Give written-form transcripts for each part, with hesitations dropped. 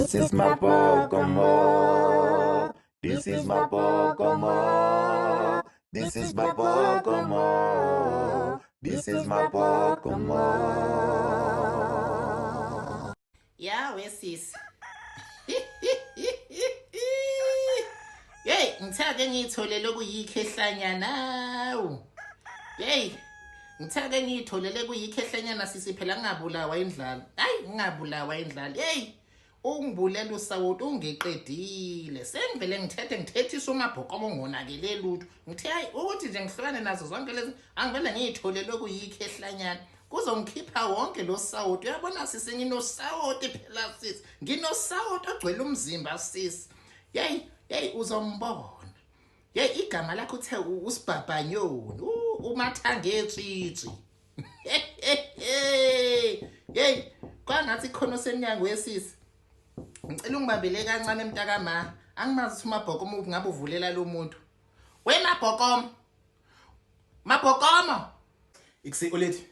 This is my Pocomo. This is my Pocomo. This is my Pocomo. This is my Pocomo. Ya we sisi. Hey, ngithake ngiyitholele okuyikhehlanyana. Hey, ngithake ngiyitholele kuyikhehlanyana sisi phela ngingabulawa indlala. Hayi, ngingabulawa indlala. Hey, ungibulela usawoti ungiqedile. Sengivele ngithethe ngithethisa umabhokomo ngonakele lutho. Ngithe hayi ukuthi nje ngihlukane nazo zonke lezi angivele ngiyitholele okuyikhehlanyana. Kuzongikhipha wonke lo sawoti. Uyabona sisi nginosawoti phela sisi. Nginosawoti ogcwele umzimba sisi. Hey, hey uzombona. Hey igama lakho uthe usibhabhanyoni, umathanga etshitshi. Hey, kwangathi khona osemnyango wesisi. Ngicela ungibambele kancane mntakama. Angimazi ukuthi umabhokomo ngabe uvulela lo muntu. We mabhokomo. Mabhokomo. Ikuse olethi.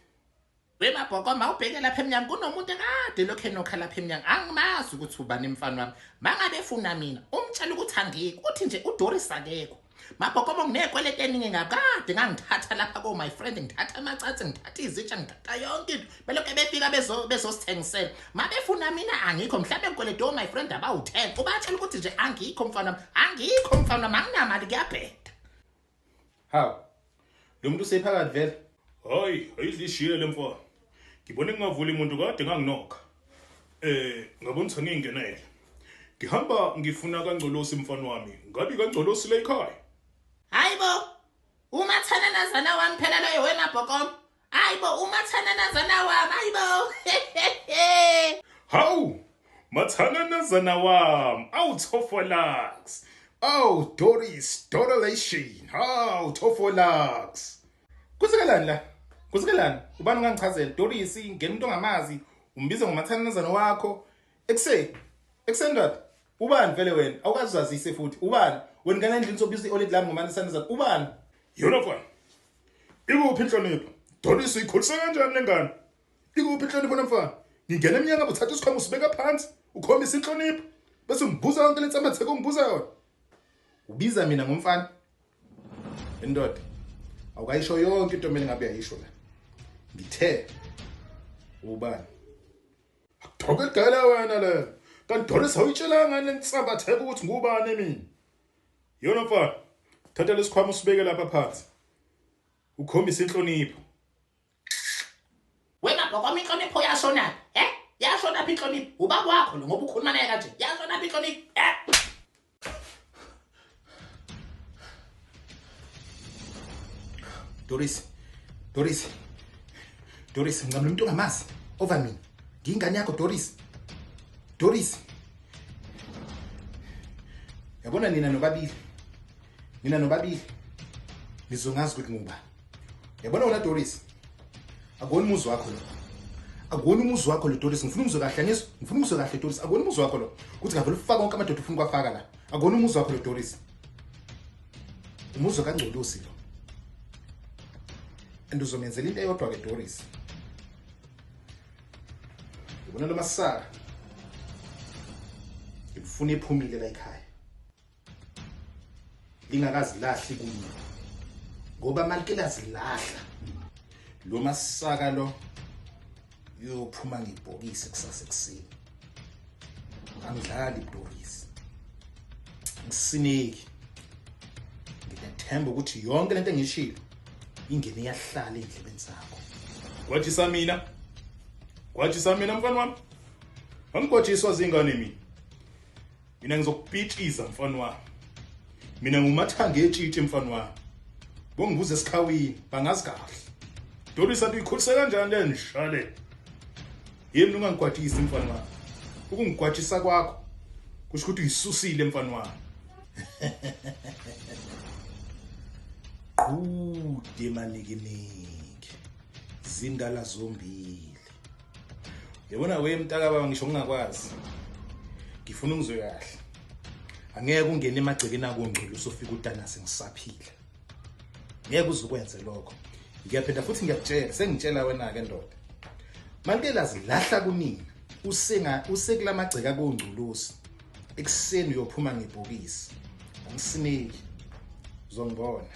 We mabhokomo awubheke lapha emnyango kunomuntu ekade lokho enokha lapha emnyango. Angimazi ukuthi ubani mfana wami. Mangabe efuna mina, umtshela ukuthi angikho. Uthi nje uDoris akekho. Mabhokomo nginekweleti eningi ngakade ngangithatha lapha ko my friend ngithatha amacansi ngithatha izitsha ngithatha yonke into belokhu befika bezo bezosithengisela mabefuna mina angikho mhlawumbe ngikwelede o my friend abawu-10 ubatshela ukuthi nje angikho mfana wami angikho mfana wami anginamali kuyabheda. Hawu. Lo muntu usephakathi vele. Hayi, ayidlishiye le mfana. Ngibone ngingavuli umuntu kade nganginokha. Ngabona ukuthi angingenele. Ngihamba ngifuna kaNgcolosi mfana wami. Ngabi kaNgcolosi la ekhaya. Hayibo. Umathananazana wami phela loyo wena bhokomo. Hayibo umathananazana wami hayibo. Hawu, mathananazana wami. Awu Tofolax. Oh Doris, Dorelation. Hawu Tofolax. Kusekelani la? Kusekelani? Ubani ungangichazela? Doris, ngena umuntu ongamazi, umbiza ngomathananazana wakho. Ekuse. Ekuse ndoda. Ubani vele wena? Awukazi uzazise futhi. Ubani? Wena ngena endlini sobiza i-oledi lami ngomathananazana. Ubani? Yona mfana. Ikuphi inhlonipho? Doris uyikhulisa kanjani lengane? Ikuphi inhlonipho namfana? Ngingena emnyango uthatha isikhwama usibeka phansi, ukhombisa inhlonipho. Bese ungibuza yonke lensambatheko ungibuza yona. Ubiza mina ngomfana? Indoda. Awukayisho yonke into kumele ngabe uyayisho la. Ngithe ubani? Akuthoke ligala wena le. Kanti Doris awuyitshelanga ngani lensambatheko ukuthi ngubani mina? Yona mfana. Thatha lesikhwama usibeke lapha phansi. Ukhombisa inhlonipho. Wena bhokomo inhlonipho yashona eh? Yashona phi inhlonipho? Ubaba wakho lo ngoba ukhuluma naye kanje. Yashona phi inhlonipho? Eh? Doris. Doris. Doris, ngicamla umuntu ongamazi over mina. Ngiyingane yakho Doris. Doris. Yabona nina nobabili. Nina nobabili. Nizongazi ukuthi ngubani. Yabona wena Doris. Akuwona umuzi wakho lo. Akuwona umuzi wakho lo Doris. Ngifuna umuzwe kahle ngizwe. Ngifuna umuzwe kahle Doris. Akuwona umuzi wakho lo. Kuthi ngavele ufaka wonke amadoda ufuna ukwafaka la. Akuwona umuzi wakho lo Doris. Umuzi kaNgcolosi lo. And uzongenzela into eyodwa ke Doris. Ubona lo masaka. Ngifuna iphumile la ekhaya. Lingakazilahli kuyo. Ngoba malike lazilahla. Lo masaka lo uyophuma ngebhokisi kusasa ekuseni. Angidlali Doris. Ngisineki. Nginethemba ukuthi yonke lento engishilo ingene iyahlala endlebeni zakho. Gwajisa mina. Gwajisa mina mfana wami. Angigwajiswa zingane mina. Mina ngizokupitshiza mfana wami. Mina ngumathanga etshitshi mfana wami. Bongibuza esikhawini bangazi kahle. Doris athi uyikhulise kanjani le nsha le? Yini ungangigwajisi mfana wami? Ukungigwajisa kwakho kusho ukuthi uyisusile mfana wami. Qhude manikiniki. Zindala zombili. Yabona we mntaka baba ngisho ngingakwazi. Ngifuna ungizwe kahle. Angeke ungene emagcekeni akongcwele usofika utanase ngisaphila. Ngeke uzukwenze lokho. Ngiyaphinda futhi ngiyakutshela, sengitshela wena ke ndoda. Malike lazilahla kunina. Usenga usekulamagceka kongculusi. Ekuseni uyophuma ngebhokisi. Angisiniki. Uzongibona.